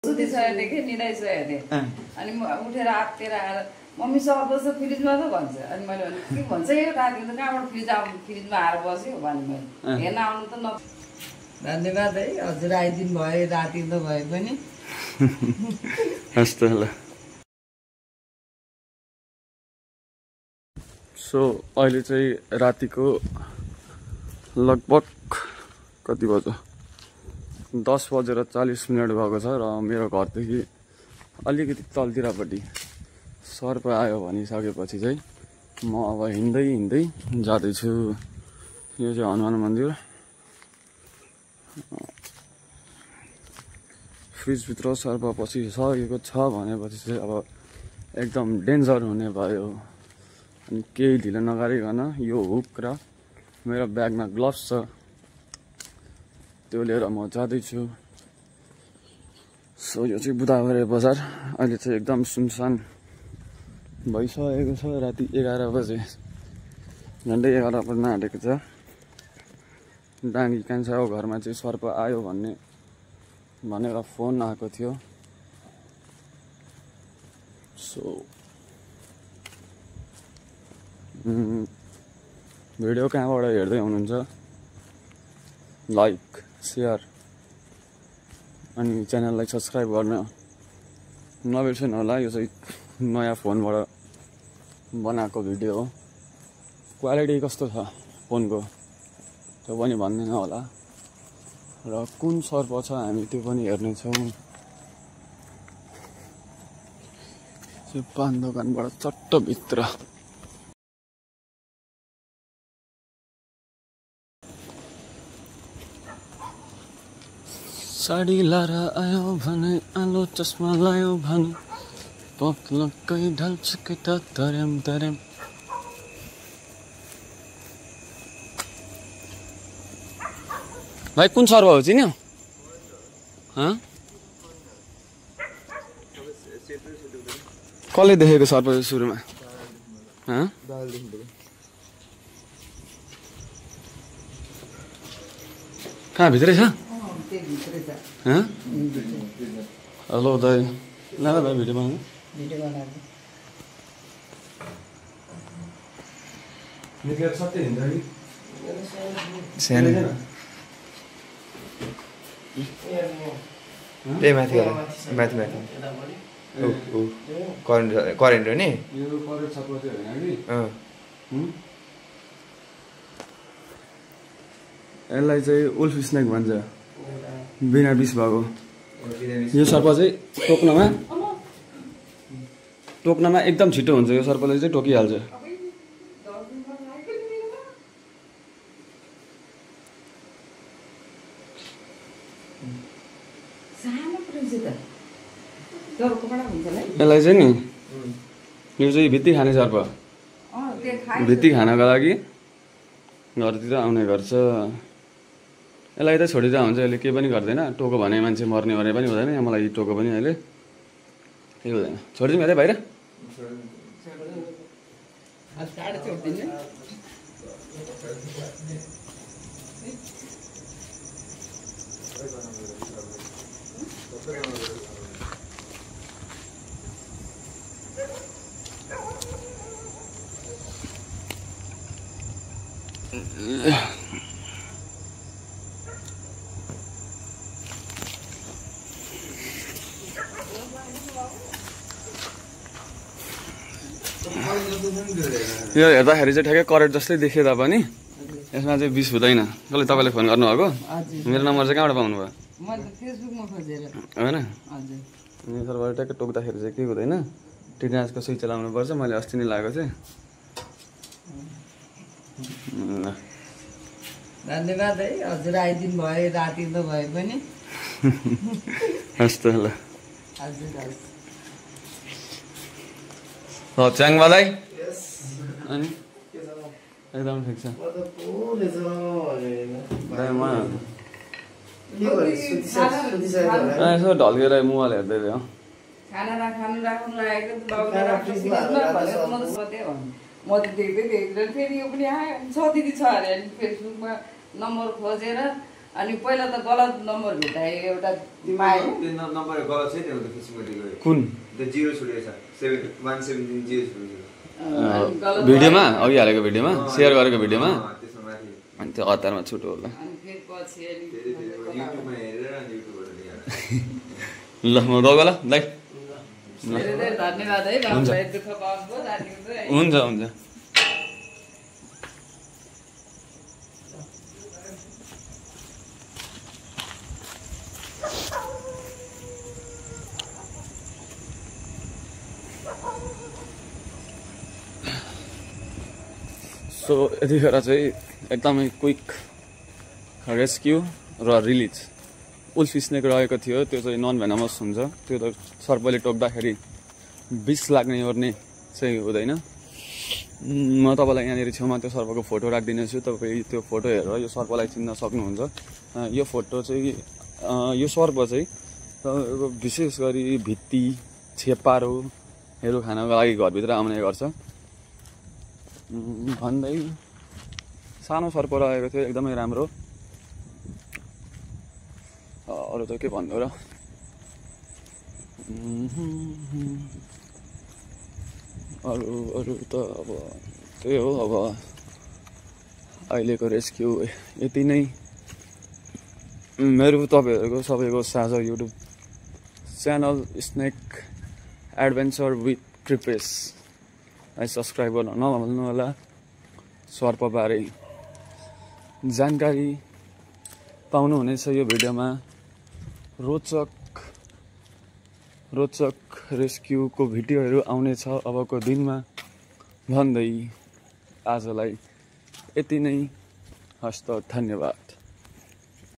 सुतिसकेको थिएँ निदाइसकेको थिएँ अनि म उठेर आत्तेर आएर मम्मी सर्दछ फ्रिजमा त भन्छ अनि मैले भने के भन्छ यो राति त कहाँबाट फ्रिजमा आएर बस्यो भने मैले हेर्न आउनु त न धन्यवाद है हजुर आइदिनु भयो राति त भए पनि हस् त ल सो अहिले चाहिँ रातिको लगभग कति बज्यो 10:40 भएको छ र मेरो घरदेखि अलिकति तलतिरपट्टि सर्प आयो भनिसकेपछि चाहिँ म अब हिँड्दै जाँदैछु। यो चाहिँ हनुमान मन्दिर। फ्रिजभित्र सर्प पसिसकेको छ भनेपछि चाहिँ अब एकदम डेन्जर हुने भयो। अनि केही ढिलो नगरिकन यो हुक र मेरो ब्यागमा ग्लोभ्स छ त्यो लिएर म जाँदैछु। सो यो चाहिँ बुधबारे बजार। अहिले चाहिँ एकदम सुनसान भइसकेको छ। राति 11 बजे झन्डै 11 बज्न आँटेको छ। डाङ्गी कान्छाको घरमा चाहिँ सर्प आयो भनेर फोन आएको थियो। सो भिडियो कहाँबाट हेर्दै हुनुहुन्छ लाइक शेयर अनि च्यानललाई सब्सक्राइब गर्न नबिर्सनु होला। यो चाहिँ नयाँ फोनबाट बनाएको भिडियो हो। क्वालिटी कस्तो छ फोनको त्यो पनि भन्दैन होला र कुन सर्प छ हामी त्यो पनि हेर्नेछौँ। पान दोकानबाट चट्ट भित्र साडी लाएर आयो भने आलो चस्मा लायो भने पक्लक्कै ढल्छ केटा तर्याम तर्याम। भाइ कुन सर्प हो चिन्यो? कसले देखेको सर्प सुरुमा? कहाँ भित्रै छ? हेलो दाइ लाँदा भाइ भिडियो बनाउनु माथि करेन्ट हो नि। यसलाई चाहिँ उल्फ स्नेक भन्छ, बिना विष भएको। यो सर्प चाहिँ टोक्नमा एकदम छिटो हुन्छ। यो सर्पले चाहिँ टोकिहाल्छ। यसलाई चाहिँ नि यो चाहिँ भित्ती खाने सर्प। भित्ती खानको लागि घरतिर आउने गर्छ। यसलाई त छोडिदिँदा हुन्छ। यसले केही पनि गर्दैन। टोको भने मान्छे मर्ने भने पनि हुँदैन। यहाँ मलाई टोको पनि अहिले केही हुँदैन। छोडिदिउँ अरे बाहिर। यो हेर्दाखेरि चाहिँ ठ्याक्कै करेन्ट जस्तै देखिए तापनि यसमा चाहिँ विष हुँदैन। कसले तपाईँले फोन गर्नुभएको? मेरो नम्बर चाहिँ कहाँबाट पाउनुभयो? होइन यो सर्पले ट्याक्कै टोक्दाखेरि चाहिँ केही हुँदैन। टिटेनसको सुई चलाउनु पर्छ। मैले अस्ति नै लगाएको थिएँ। धन्यवाद है हजुर आइदिनु भयो राति त भए पनि। हस् त ल च्याङबा दाइ अनि एकदम ठिक छ। यसो ढल्केर मोबाइल हेर्दै थियो। खानु राख्नु लागेको म त देख्दै फेरि यो पनि आयो छ दिदी छ अरे। अनि फेसबुकमा नम्बर खोजेर अनि पहिला त गलत नम्बर भेटाए एउटा पाएँ त्यो नम्बर गलत छैन त्यो किसिमले गयो कुन त्यो 0 छुटेको छ 117 0 छुटेको भिडियोमा अघि हालेको भिडियोमा सेयर गरेको भिडियोमा त्यसमा माथि अनि त्यो हतारमा छुटो होला अनि फेरि पछि अनि युट्युबमा हेरेर अनि युट्युबबाट ल्याएर ल म गएको ल दाइ धेरै धेरै धन्यवाद है बाबुलाई दुःख पाउनुभयो जानिदिनु है हुन्छ हुन्छ सो यतिखेर चाहिँ एकदमै क्विक रेस्क्यु र रिलिज उल्फ स्नेक रहेको थियो त्यो चाहिँ नन भेनमस हुन्छ त्यो त सर्पले टोक्दाखेरि विष लाग्ने ओर्ने चाहिँ हुँदैन म तपाईँलाई यहाँनिर छेउमा त्यो सर्पको फोटो राखिदिनेछु तपाईँ त्यो फोटो हेरेर यो सर्पलाई चिन्न सक्नुहुन्छ यो फोटो चाहिँ यो सर्प चाहिँ तपाईँको विशेष गरी भित्ती छेपारोहरू खानको लागि घरभित्र आउने गर्छ भन्दै सानो सर्प रहेको थियो एकदमै राम्रो अरू त के भन्नु र अरू त अब त्यही हो अब अहिलेको रेस्क्यु यति नै मेरो तपाईँहरूको सबैको साझा YouTube channel snake adventure with Kripesh subscribe गर्न नभुल्नु होला सर्पबारे जानकारी पाउनुहुनेछ यो भिडियोमा रोचक रेस्क्युको भिडियोहरू आउनेछ अबको दिनमा भन्दै आजलाई यति नै हस्त धन्यवाद।